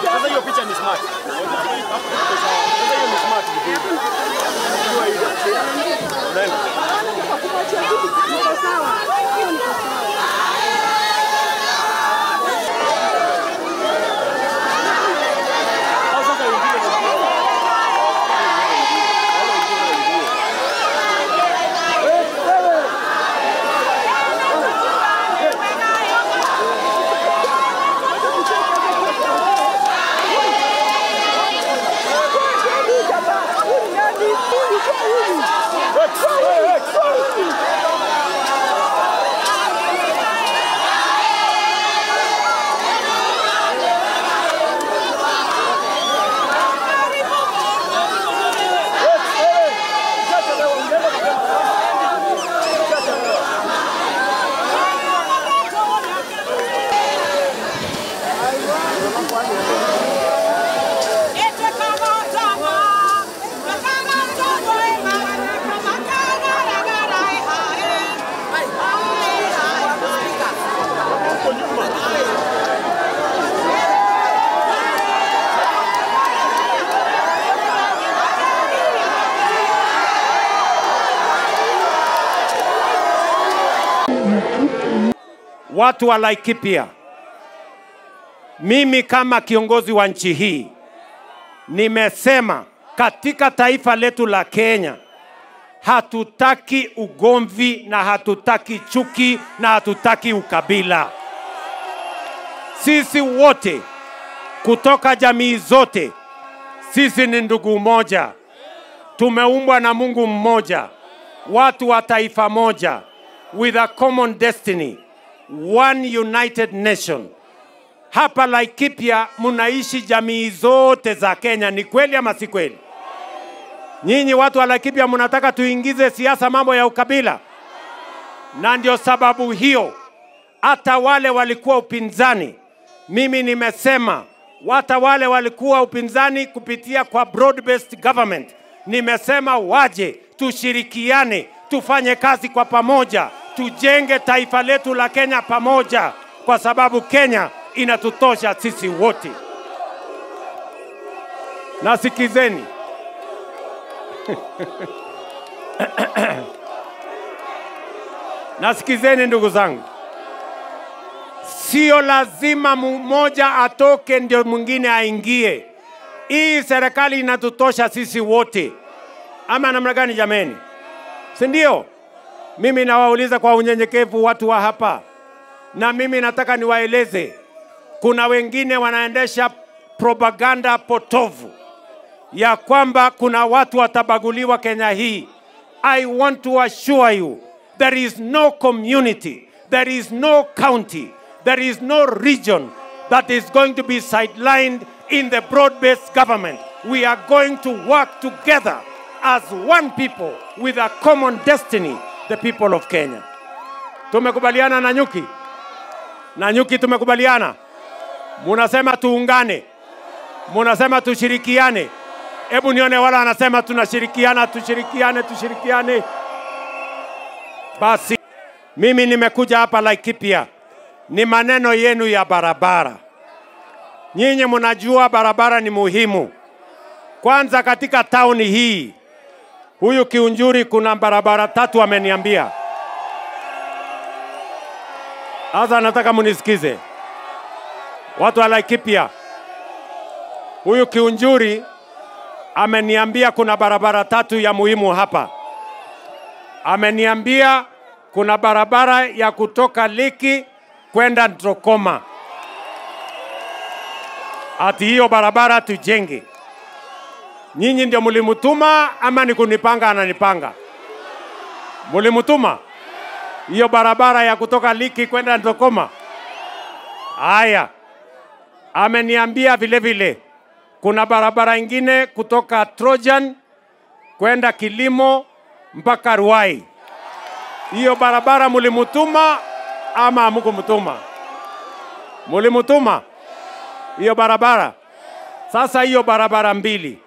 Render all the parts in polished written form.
Sasa hiyo picha ni smart. Sasa hiyo ni smart vizuri. Unaenda. Watu wa Laikipia, mimi kama kiongozi wa nchi hii nimesema katika taifa letu la Kenya hatutaki ugomvi na hatutaki chuki na hatutaki ukabila. Sisi wote kutoka jamii zote, sisi ni ndugu moja, tumeumbwa na Mungu mmoja, watu wa taifa moja, with a common destiny, one united nation. Hapa Laikipia mnaishi jamii zote za Kenya, ni kweli ama si kweli? Nyinyi watu wa Laikipia mnataka tuingize siasa mambo ya ukabila? Na ndio sababu hiyo hata wale walikuwa upinzani, mimi nimesema hata wale walikuwa upinzani kupitia kwa broad-based government, nimesema waje tushirikiane, tufanye kazi kwa pamoja, tujenge taifa letu la Kenya pamoja, kwa sababu Kenya inatutosha sisi wote. Nasikizeni. Nasikizeni ndugu zangu. Sio lazima mmoja atoke ndio mwingine aingie. Hii serikali inatutosha sisi wote. Ama namna gani jameni? Si ndio? Mimi nawauliza kwa unyenyekevu watu wa hapa. Na mimi nataka niwaeleze, kuna wengine wanaendesha propaganda potovu ya kwamba kuna watu watabaguliwa Kenya hii. I want to assure you, there is no community, there is no county, there is no region that is going to be sidelined in the broad-based government. We are going to work together as one people with a common destiny, the people of Kenya. Tumekubaliana na nyuki? Na nyuki tumekubaliana? Munasema tuungane. Munasema tushirikiane. Hebu nione wala anasema tunashirikiana, tushirikiane, tushirikiane. Basi, mimi nimekuja hapa Laikipia. Ni maneno yenu ya barabara. Nyinyi mnajua barabara ni muhimu. Kwanza katika town hii, huyu Kiunjuri kuna barabara tatu ameniambia. Sasa nataka munisikize. Watu wa Laikipia, huyu Kiunjuri ameniambia kuna barabara tatu ya muhimu hapa. Ameniambia kuna barabara ya kutoka Liki kwenda Ntokoma. Ati hiyo barabara tujenge. Nyinyi ndio mulimutuma ama ni kunipanga ananipanga? Mulimutuma hiyo barabara ya kutoka Liki kwenda Ntokoma? Haya. Ameniambia vile vile kuna barabara ingine kutoka Trojan kwenda Kilimo mpaka Ruai. Hiyo barabara mulimutuma ama hamkumutuma? Mulimutuma hiyo barabara? Sasa hiyo barabara mbili,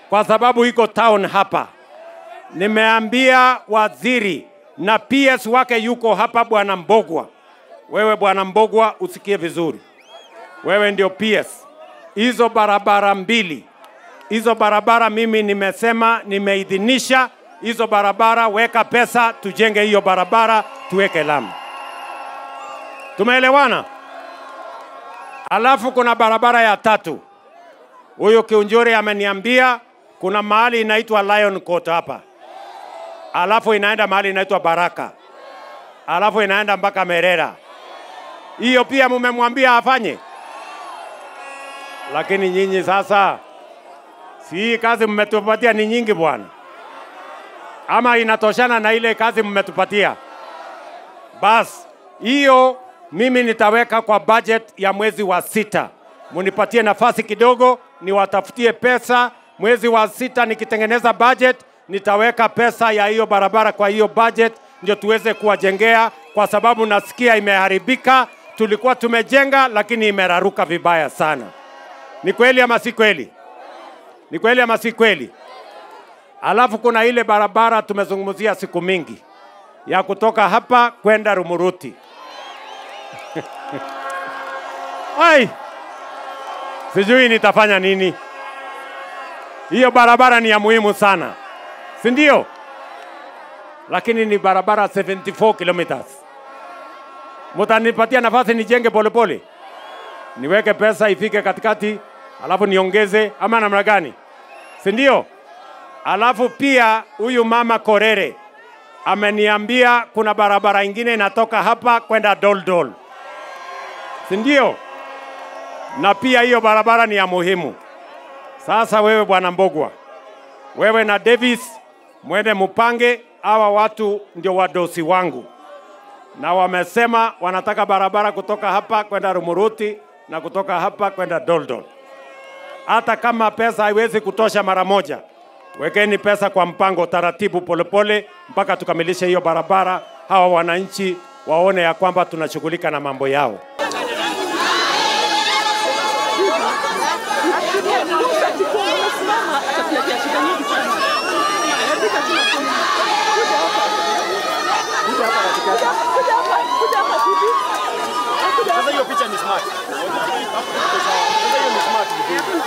kwa sababu iko town hapa, nimeambia waziri na PS wake yuko hapa, Bwana Mbogwa, Wewe Bwana Mbogwa usikie vizuri. Wewe ndio PS. Hizo barabara mbili, hizo barabara mimi nimesema, nimeidhinisha hizo barabara, weka pesa tujenge hiyo barabara, tuweke lami. Tumeelewana? Alafu kuna barabara ya tatu. Huyo Kiunjuri ameniambia kuna mahali inaitwa Lion Court hapa. Alafu inaenda mahali inaitwa Baraka. Alafu inaenda mpaka Merera. Hiyo pia mumemwambia afanye. Lakini nyinyi sasa, si kazi mmetupatia ni nyingi bwana. Ama inatoshana na ile kazi mmetupatia? Bas, hiyo mimi nitaweka kwa budget ya mwezi wa 6. Munipatie nafasi kidogo, niwatafutie pesa. Mwezi wa 6 nikitengeneza budget, nitaweka pesa ya hiyo barabara kwa hiyo budget, ndio tuweze kuwajengea, kwa sababu nasikia imeharibika. Tulikuwa tumejenga lakini imeraruka vibaya sana. Ni kweli ama si kweli? Ni kweli ama si kweli? Alafu kuna ile barabara tumezungumzia siku mingi ya kutoka hapa kwenda Rumuruti. Ai, sijui nitafanya nini. Hiyo barabara ni ya muhimu sana, si ndio? Lakini ni barabara 74 kilometers. Mutanipatia nafasi nijenge polepole, niweke pesa ifike katikati, alafu niongeze ama namna gani? Si ndio? Alafu pia huyu mama Korere ameniambia kuna barabara ingine inatoka hapa kwenda Doldol, si ndio? Na pia hiyo barabara ni ya muhimu. Sasa wewe Bwana Mbogwa, wewe na Davis mwende mupange. Hawa watu ndio wadosi wangu, na wamesema wanataka barabara kutoka hapa kwenda Rumuruti na kutoka hapa kwenda Doldol. Hata kama pesa haiwezi kutosha mara moja, wekeni pesa kwa mpango taratibu, polepole mpaka tukamilishe hiyo barabara. Hawa wananchi waone ya kwamba tunashughulika na mambo yao. Sasa hiyo picha ni smart. Sasa hiyo ni smart vizuri.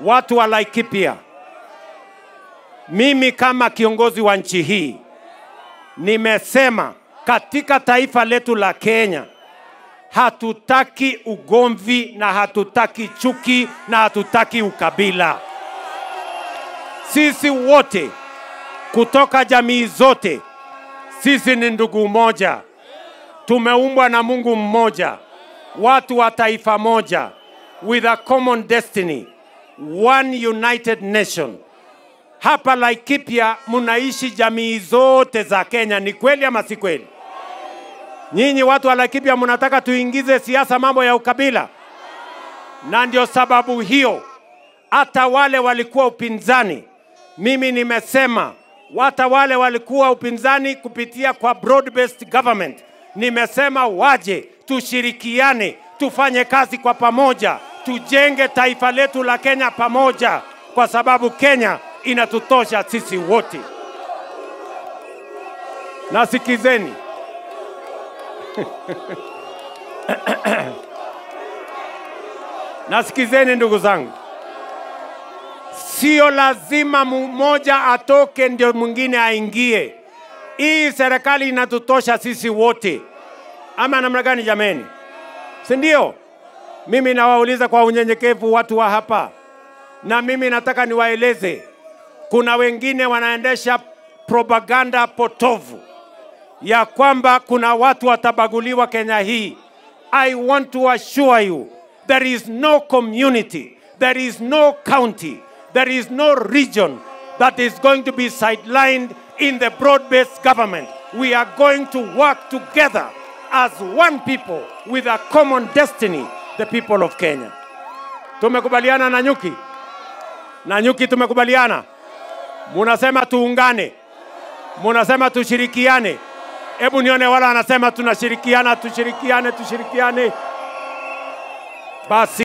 Watu wa Laikipia, mimi kama kiongozi wa nchi hii nimesema katika taifa letu la Kenya hatutaki ugomvi na hatutaki chuki na hatutaki ukabila. Sisi wote kutoka jamii zote, sisi ni ndugu moja. Tumeumbwa na Mungu mmoja, watu wa taifa moja, with a common destiny, one united nation. Hapa Laikipia mnaishi jamii zote za Kenya, ni kweli ama si kweli? Nyinyi watu wa Laikipia mnataka tuingize siasa mambo ya ukabila? Na ndio sababu hiyo hata wale walikuwa upinzani, mimi nimesema hata wale walikuwa upinzani kupitia kwa broad-based government, nimesema waje tushirikiane, tufanye kazi kwa pamoja, tujenge taifa letu la Kenya pamoja, kwa sababu Kenya inatutosha sisi wote. Nasikizeni. Nasikizeni ndugu zangu. Sio lazima mmoja atoke ndio mwingine aingie. Hii serikali inatutosha sisi wote. Ama namna gani jameni? Si ndio? Mimi nawauliza kwa unyenyekevu watu wa hapa. Na mimi nataka niwaeleze, kuna wengine wanaendesha propaganda potovu ya kwamba kuna watu watabaguliwa Kenya hii. I want to assure you, there is no community, there is no county, there is no region that is going to be sidelined in the broad-based government. We are going to work together as one people with a common destiny, the people of Kenya. Tumekubaliana na nyuki? Na nyuki tumekubaliana? Munasema tuungane. Munasema tushirikiane. Hebu nione wala anasema tunashirikiana, tushirikiane, tushirikiane. Basi.